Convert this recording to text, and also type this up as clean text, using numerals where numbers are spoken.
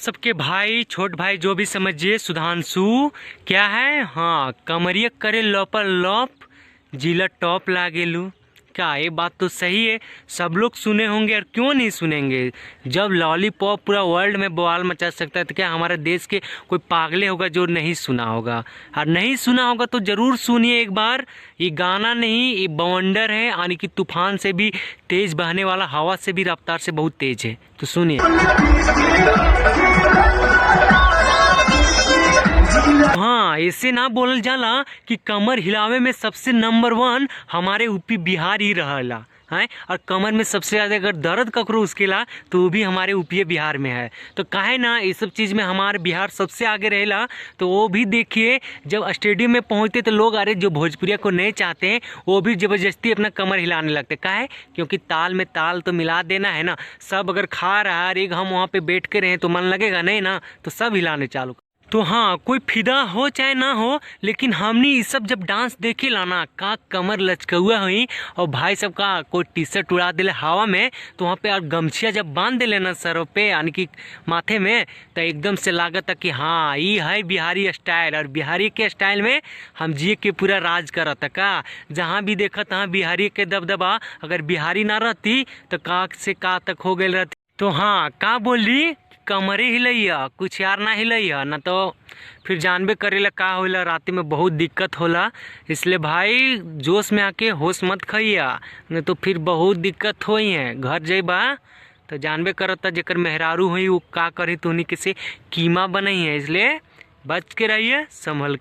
सबके भाई, छोट भाई जो भी समझिए, सुधांशु क्या है, हाँ कमरिया करे लॉपर लॉप जिला टॉप लागेलू। क्या ये बात तो सही है, सब लोग सुने होंगे और क्यों नहीं सुनेंगे। जब लॉलीपॉप पूरा वर्ल्ड में बवाल मचा सकता है तो क्या हमारे देश के कोई पागले होगा जो नहीं सुना होगा। और नहीं सुना होगा तो ज़रूर सुनिए एक बार। ये गाना नहीं, ये बवंडर है, यानी कि तूफान से भी तेज़ बहने वाला, हवा से भी रफ्तार से बहुत तेज़ है। तो सुनिए। हाँ, ऐसे ना बोलल जाला कि कमर हिलावे में सबसे नंबर 1 हमारे यूपी बिहार ही रहला है। और कमर में सबसे ज़्यादा अगर दर्द ककरो उसके ला तो वो भी हमारे यूपी बिहार में है। तो काहे ना ये सब चीज़ में हमारे बिहार सबसे आगे रहेला। तो वो भी देखिए, जब स्टेडियम में पहुँचते तो लोग अरे जो भोजपुरिया को नहीं चाहते हैं वो भी ज़बरदस्ती अपना कमर हिलाने लगते। काहे? क्योंकि ताल में ताल तो मिला देना है ना। सब अगर खा रहा है और एक हम वहाँ पर बैठ के रहे तो मन लगेगा नहीं ना, तो सब हिलाने चालू। तो हाँ, कोई फिदा हो चाहे ना हो, लेकिन हमने ये सब जब डांस देखे लाना का कमर लचकौआ हुई और भाई सब का कोई टी शर्ट उड़ा दिले हवा में, तो वहाँ पे और गमछिया जब बांध दिले ना सर पे यानी कि माथे में, तो एकदम से लागत कि हाँ ये है बिहारी स्टाइल। और बिहारी के स्टाइल में हम जिए के पूरा राज करत का, जहाँ भी देखा तहाँ बिहारी के दबदबा। अगर बिहारी ना रहती तो का से का तक हो गई रहती। तो हाँ, का बोली, कमरे हिलैया, कुछ यार ना हिलैया ना तो फिर जानबे करेला का होला, रात में बहुत दिक्कत होला। इसलिए भाई जोश में आके होश मत खइया, नहीं तो फिर बहुत दिक्कत होई है। घर जइबा तो जानबे करता जेकर मेहरारू हुई वो का करी तो उन्हीं के से कीमा बनई है। इसलिए बच के रहिए, संभल के।